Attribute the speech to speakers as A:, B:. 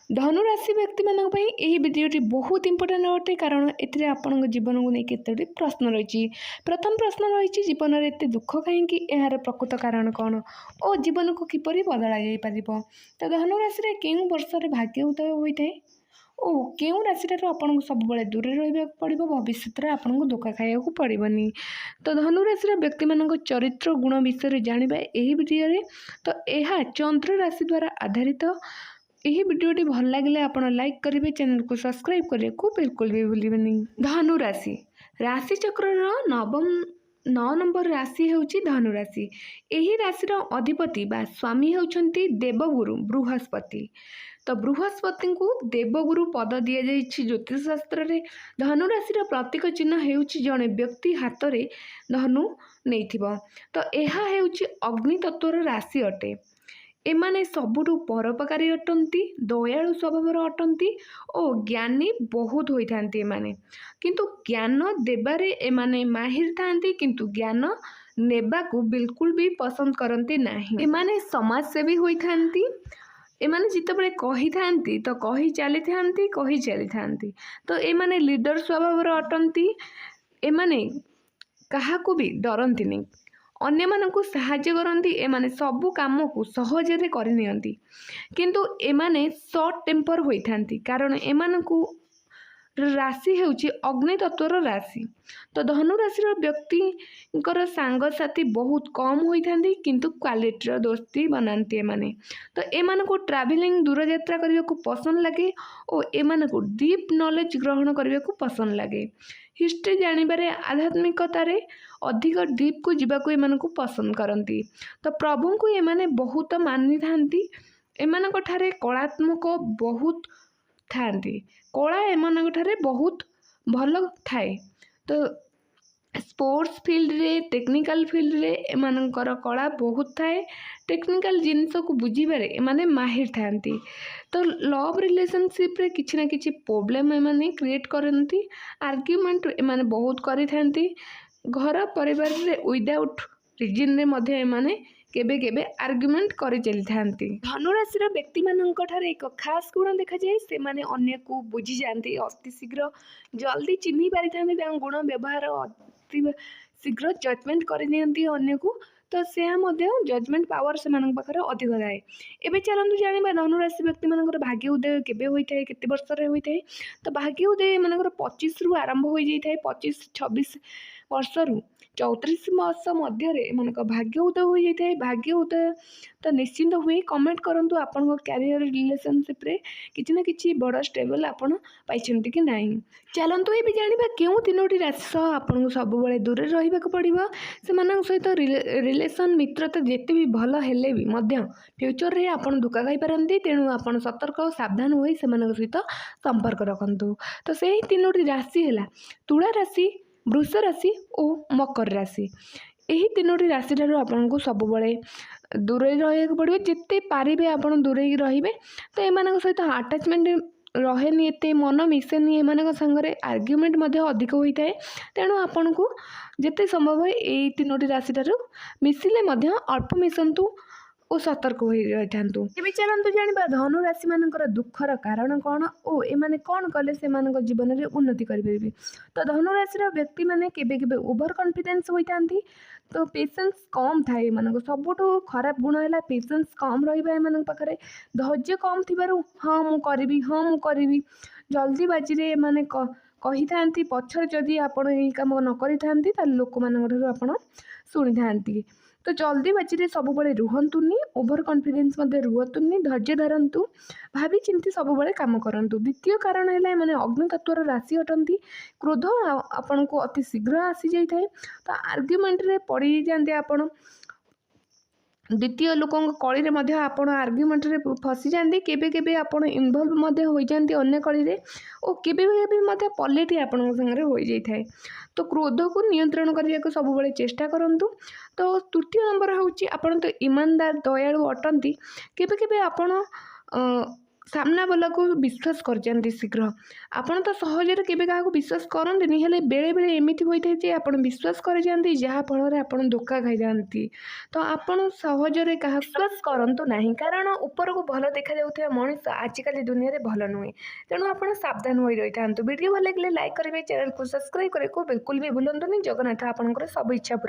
A: ଧନୁରାଶି ବ୍ୟକ୍ତିମାନଙ୍କ ପାଇଁ ଏହି ଭିଡ଼ିଓଟି ବହୁତ ଇମ୍ପୋର୍ଟାଣ୍ଟ ଅଟେ, କାରଣ ଏଥିରେ ଆପଣଙ୍କ ଜୀବନକୁ ନେଇ କେତୋଟି ପ୍ରଶ୍ନ ରହିଛି। ପ୍ରଥମ ପ୍ରଶ୍ନ ରହିଛି, ଜୀବନରେ ଏତେ ଦୁଃଖ କାହିଁକି, ଏହାର ପ୍ରକୃତ କାରଣ କ'ଣ ଓ ଜୀବନକୁ କିପରି ବଦଳା ଯାଇପାରିବ? ତ ଧନୁରାଶିରେ କେଉଁ ବର୍ଷରେ ଭାଗ୍ୟ ଉଦୟ ହୋଇଥାଏ ଓ କେଉଁ ରାଶିଠାରୁ ଆପଣଙ୍କୁ ସବୁବେଳେ ଦୂରରେ ରହିବାକୁ ପଡ଼ିବ, ଭବିଷ୍ୟତରେ ଆପଣଙ୍କୁ ଧୋକା ଖାଇବାକୁ ପଡ଼ିବନି? ତ ଧନୁରାଶିର ବ୍ୟକ୍ତିମାନଙ୍କ ଚରିତ୍ର ଗୁଣ ବିଷୟରେ ଜାଣିବା ଏହି ଭିଡ଼ିଓରେ। ତ ଏହା ଚନ୍ଦ୍ର ରାଶି ଦ୍ୱାରା ଆଧାରିତ। ଏହି ଭିଡ଼ିଓଟି ଭଲ ଲାଗିଲେ ଆପଣ ଲାଇକ୍ କରିବେ, ଚ୍ୟାନେଲକୁ ସବସ୍କ୍ରାଇବ୍ କରିବାକୁ ବିଲକୁଲ ବି ଭୁଲିବେନି। ଧନୁରାଶି ରାଶିଚକ୍ରର ନବମ, 9 ନମ୍ବର ରାଶି ହେଉଛି ଧନୁରାଶି। ଏହି ରାଶିର ଅଧିପତି ବା ସ୍ୱାମୀ ହେଉଛନ୍ତି ଦେବଗୁରୁ ବୃହସ୍ପତି। ତ ବୃହସ୍ପତିଙ୍କୁ ଦେବଗୁରୁ ପଦ ଦିଆଯାଇଛି ଜ୍ୟୋତିଷ ଶାସ୍ତ୍ରରେ। ଧନୁରାଶିର ପ୍ରତୀକ ଚିହ୍ନ ହେଉଛି ଜଣେ ବ୍ୟକ୍ତି ହାତରେ ଧନୁ ନେଇଥିବ। ତ ଏହା ହେଉଛି ଅଗ୍ନି ତତ୍ତ୍ୱର ରାଶି ଅଟେ। ଏମାନେ ସବୁଠୁ ପରୋପକାରୀ ଅଟନ୍ତି, ଦୟାଳୁ ସ୍ୱଭାବର ଅଟନ୍ତି ଓ ଜ୍ଞାନୀ ବହୁତ ହୋଇଥାନ୍ତି ଏମାନେ। କିନ୍ତୁ ଜ୍ଞାନ ଦେବାରେ ଏମାନେ ମାହିର ଥାଆନ୍ତି, କିନ୍ତୁ ଜ୍ଞାନ ନେବାକୁ ବିଲକୁଲ ବି ପସନ୍ଦ କରନ୍ତି ନାହିଁ। ଏମାନେ ସମାଜସେବୀ ହୋଇଥାନ୍ତି। ଏମାନେ ଯେତେବେଳେ କହିଥାନ୍ତି, ତ କହି ଚାଲିଥାନ୍ତି, କହି ଚାଲିଥାନ୍ତି। ତ ଏମାନେ ଲିଡର ସ୍ୱଭାବର ଅଟନ୍ତି। ଏମାନେ କାହାକୁ ବି ଡରନ୍ତିନି, ଅନ୍ୟମାନଙ୍କୁ ସାହାଯ୍ୟ କରନ୍ତି। ଏମାନେ ସବୁ କାମକୁ ସହଜରେ କରିନିଅନ୍ତି, କିନ୍ତୁ ଏମାନେ ସର୍ଟ ଟେମ୍ପର ହୋଇଥାନ୍ତି, କାରଣ ଏମାନଙ୍କୁ ରାଶି ହେଉଛି ଅଗ୍ନି ତତ୍ତ୍ୱର ରାଶି। ତ ଧନୁ ରାଶିର ବ୍ୟକ୍ତିଙ୍କର ସାଙ୍ଗସାଥି ବହୁତ କମ୍ ହୋଇଥାନ୍ତି, କିନ୍ତୁ କ୍ୱାଲିଟିର ଦୋସ୍ତି ବନାନ୍ତି ଏମାନେ। ତ ଏମାନଙ୍କୁ ଟ୍ରାଭେଲିଂ, ଦୂରଯାତ୍ରା କରିବାକୁ ପସନ୍ଦ ଲାଗେ ଓ ଏମାନଙ୍କୁ ଡିପ୍ ନଲେଜ ଗ୍ରହଣ କରିବାକୁ ପସନ୍ଦ ଲାଗେ। ହିଷ୍ଟ୍ରି ଜାଣିବାରେ, ଆଧ୍ୟାତ୍ମିକତାରେ ଅଧିକ ଡିପ୍କୁ ଯିବାକୁ ଏମାନଙ୍କୁ ପସନ୍ଦ କରନ୍ତି। ତ ପ୍ରଭୁଙ୍କୁ ଏମାନେ ବହୁତ ମାନିଥାନ୍ତି। ଏମାନଙ୍କ ଠାରେ କଳାତ୍ମକ ବହୁତ ଥାଆନ୍ତି, କଳା ଏମାନଙ୍କ ଠାରେ ବହୁତ ଭଲ ଥାଏ। ତ ସ୍ପୋର୍ଟସ୍ ଫିଲ୍ଡରେ, ଟେକ୍ନିକାଲ ଫିଲ୍ଡରେ ଏମାନଙ୍କର କଳା ବହୁତ ଥାଏ। ଟେକ୍ନିକାଲ ଜିନିଷକୁ ବୁଝିବାରେ ଏମାନେ ମାହିର ଥାଆନ୍ତି। ତ ଲଭ୍ ରିଲେସନସିପ୍ରେ କିଛି ନା କିଛି ପ୍ରୋବ୍ଲେମ୍ ଏମାନେ କ୍ରିଏଟ୍ କରନ୍ତି, ଆର୍ଗ୍ୟୁମେଣ୍ଟ ଏମାନେ ବହୁତ କରିଥାନ୍ତି। ଘର ପରିବାରରେ ୱିଦାଉଟ୍ ରିଜିନ୍ରେ ମଧ୍ୟ ଏମାନେ କେବେ କେବେ ଆର୍ଗ୍ୟୁମେଣ୍ଟ କରି ଚାଲିଥାନ୍ତି। ଧନୁରାଶିର ବ୍ୟକ୍ତିମାନଙ୍କ ଠାରେ ଏକ ଖାସ୍ ଗୁଣ ଦେଖାଯାଏ, ସେମାନେ ଅନ୍ୟକୁ ବୁଝିଯାଆନ୍ତି ଅତି ଶୀଘ୍ର, ଜଲ୍ଦି ଚିହ୍ନି ପାରିଥାନ୍ତି। ତାଙ୍କ ଗୁଣ ବ୍ୟବହାର ଅତି ଶୀଘ୍ର ଜଜମେଣ୍ଟ କରିନିଅନ୍ତି ଅନ୍ୟକୁ। ତ ସେହା ମଧ୍ୟ ଜଜମେଣ୍ଟ ପାୱାର ସେମାନଙ୍କ ପାଖରେ ଅଧିକ ଥାଏ। ଏବେ ଚାଲନ୍ତୁ ଜାଣିବା, ଧନୁରାଶି ବ୍ୟକ୍ତିମାନଙ୍କର ଭାଗ୍ୟ ଉଦୟ କେବେ ହୋଇଥାଏ, କେତେ ବର୍ଷରେ ହୋଇଥାଏ? ତ ଭାଗ୍ୟ ଉଦୟ ଏମାନଙ୍କର 25ରୁ ଆରମ୍ଭ ହୋଇଯାଇଥାଏ। 25, 26 ବର୍ଷରୁ 34 ବର୍ଷ ମଧ୍ୟରେ ଏମାନଙ୍କ ଭାଗ୍ୟ ଉଦୟ ହୋଇଯାଇଥାଏ। ଭାଗ୍ୟ ଉଦୟ ତ ନିଶ୍ଚିନ୍ତ ହୁଏ। କମେଣ୍ଟ କରନ୍ତୁ, ଆପଣଙ୍କ କ୍ୟାରିୟର, ରିଲେସନସିପ୍ରେ କିଛି ନା କିଛି ବଡ଼ ଷ୍ଟେବଲ୍ ଆପଣ ପାଇଛନ୍ତି କି ନାହିଁ? ଚାଲନ୍ତୁ ଏବେ ଜାଣିବା, କେଉଁ ତିନୋଟି ରାଶି ସହ ଆପଣଙ୍କୁ ସବୁବେଳେ ଦୂରରେ ରହିବାକୁ ପଡ଼ିବ। ସେମାନଙ୍କ ସହିତ ରିଲେସନ୍, ମିତ୍ରତା ଯେତେ ବି ଭଲ ହେଲେ ବି ମଧ୍ୟ ଫ୍ୟୁଚରରେ ଆପଣ ଧୋକା ଖାଇପାରନ୍ତି। ତେଣୁ ଆପଣ ସତର୍କ ଓ ସାବଧାନ ହୋଇ ସେମାନଙ୍କ ସହିତ ସମ୍ପର୍କ ରଖନ୍ତୁ। ତ ସେହି ତିନୋଟି ରାଶି ହେଲା ତୁଳା ରାଶି, ବୃଷ ରାଶି ଓ ମକର ରାଶି। ଏହି ତିନୋଟି ରାଶିଠାରୁ ଆପଣଙ୍କୁ ସବୁବେଳେ ଦୂରେଇ ରହିବାକୁ ପଡ଼ିବ। ଯେତେ ପାରିବେ ଆପଣ ଦୂରେଇକି ରହିବେ। ତ ଏମାନଙ୍କ ସହିତ ଆଟାଚମେଣ୍ଟ ରହେନି, ଏତେ ମନ ମିଶେନି ଏମାନଙ୍କ ସାଙ୍ଗରେ, ଆର୍ଗ୍ୟୁମେଣ୍ଟ ମଧ୍ୟ ଅଧିକ ହୋଇଥାଏ। ତେଣୁ ଆପଣଙ୍କୁ ଯେତେ ସମ୍ଭବ ଏଇ ତିନୋଟି ରାଶିଠାରୁ ମିଶିଲେ ମଧ୍ୟ ଅଳ୍ପ ମିଶନ୍ତୁ ଓ ସତର୍କ ହୋଇ ରହିଥାନ୍ତୁ। ଏବେ ଚାଲନ୍ତୁ ଜାଣିବା, ଧନୁ ରାଶିମାନଙ୍କର ଦୁଃଖର କାରଣ କ'ଣ ଓ ଏମାନେ କ'ଣ କଲେ ସେମାନଙ୍କ ଜୀବନରେ ଉନ୍ନତି କରିପାରିବେ? ତ ଧନୁ ରାଶିର ବ୍ୟକ୍ତିମାନେ କେବେ କେବେ ଓଭର କନଫିଡେନ୍ସ ହୋଇଥାନ୍ତି। ତ ପେସେନ୍ସ କମ୍ ଥାଏ ଏମାନଙ୍କ। ସବୁଠୁ ଖରାପ ଗୁଣ ହେଲା ପେସେନ୍ସ କମ୍ ରହିବା ଏମାନଙ୍କ ପାଖରେ। ଧୈର୍ଯ୍ୟ କମ୍ ଥିବାରୁ ହଁ ମୁଁ କରିବି, ହଁ ମୁଁ କରିବି, ଜଲ୍ଦିବାଜିରେ ଏମାନେ କହିଥାନ୍ତି। ପଛରେ ଯଦି ଆପଣ ଏଇ କାମ ନ କରିଥାନ୍ତି, ତାହେଲେ ଲୋକମାନଙ୍କ ଠାରୁ ଆପଣ ଶୁଣିଥାନ୍ତି। ତ ଜଲ୍ଦିବାଜିରେ ସବୁବେଳେ ରୁହନ୍ତୁନି, ଓଭର କନଫିଡେନ୍ସ ମଧ୍ୟ ରୁହନ୍ତୁନି, ଧୈର୍ଯ୍ୟ ଧରନ୍ତୁ, ଭାବି ଚିନ୍ତି ସବୁବେଳେ କାମ କରନ୍ତୁ। ଦ୍ୱିତୀୟ କାରଣ ହେଲା, ଏମାନେ ଅଗ୍ନି ତତ୍ତ୍ୱର ରାଶି ଅଟନ୍ତି। କ୍ରୋଧ ଆପଣଙ୍କୁ ଅତି ଶୀଘ୍ର ଆସିଯାଇଥାଏ। ତ ଆର୍ଗ୍ୟୁମେଣ୍ଟରେ ପଡ଼ିଯାଆନ୍ତି ଆପଣ, ଦ୍ୱିତୀୟ ଲୋକଙ୍କ କଳିରେ ମଧ୍ୟ ଆପଣ ଆର୍ଗ୍ୟୁମେଣ୍ଟରେ ଫସିଯାଆନ୍ତି। କେବେ କେବେ ଆପଣ ଇନଭଲ୍ଭ ମଧ୍ୟ ହୋଇଯାଆନ୍ତି ଅନ୍ୟ କଳିରେ ଓ କେବେ କେବେ ମଧ୍ୟ ପଲିଟି ଆପଣଙ୍କ ସାଙ୍ଗରେ ହୋଇଯାଇଥାଏ। ତ କ୍ରୋଧକୁ ନିୟନ୍ତ୍ରଣ କରିବାକୁ ସବୁବେଳେ ଚେଷ୍ଟା କରନ୍ତୁ। ତ ତୃତୀୟ ନମ୍ବର ହେଉଛି, ଆପଣ ତ ଇମାନଦାର, ଦୟାଳୁ ଅଟନ୍ତି। କେବେ କେବେ ଆପଣ ସାମ୍ନା ବାଲାକୁ ବିଶ୍ୱାସ କରିଯାଆନ୍ତି ଶୀଘ୍ର। ଆପଣ ତ ସହଜରେ କେବେ କାହାକୁ ବିଶ୍ୱାସ କରନ୍ତିନି, ହେଲେ ବେଳେବେଳେ ଏମିତି ହୋଇଥାଏ ଯେ ଆପଣ ବିଶ୍ୱାସ କରିଯାଆନ୍ତି, ଯାହାଫଳରେ ଆପଣ ଧୋକା ଖାଇଯାଆନ୍ତି। ତ ଆପଣ ସହଜରେ କାହାକୁ ବିଶ୍ୱାସ କରନ୍ତୁ ନାହିଁ, କାରଣ ଉପରକୁ ଭଲ ଦେଖାଯାଉଥିବା ମଣିଷ ଆଜିକାଲି ଦୁନିଆରେ ଭଲ ନୁହେଁ। ତେଣୁ ଆପଣ ସାବଧାନ ହୋଇ ରହିଥାନ୍ତୁ। ଭିଡ଼ିଓ ଭଲ ଲାଗିଲେ ଲାଇକ୍ କରିବେ, ଚ୍ୟାନେଲକୁ ସବସ୍କ୍ରାଇବ୍ କରିବାକୁ ବିଲକୁଲ ବି ଭୁଲନ୍ତୁନି। ଜଗନ୍ନାଥ ଆପଣଙ୍କର ସବୁ ଇଚ୍ଛା ପୂରଣ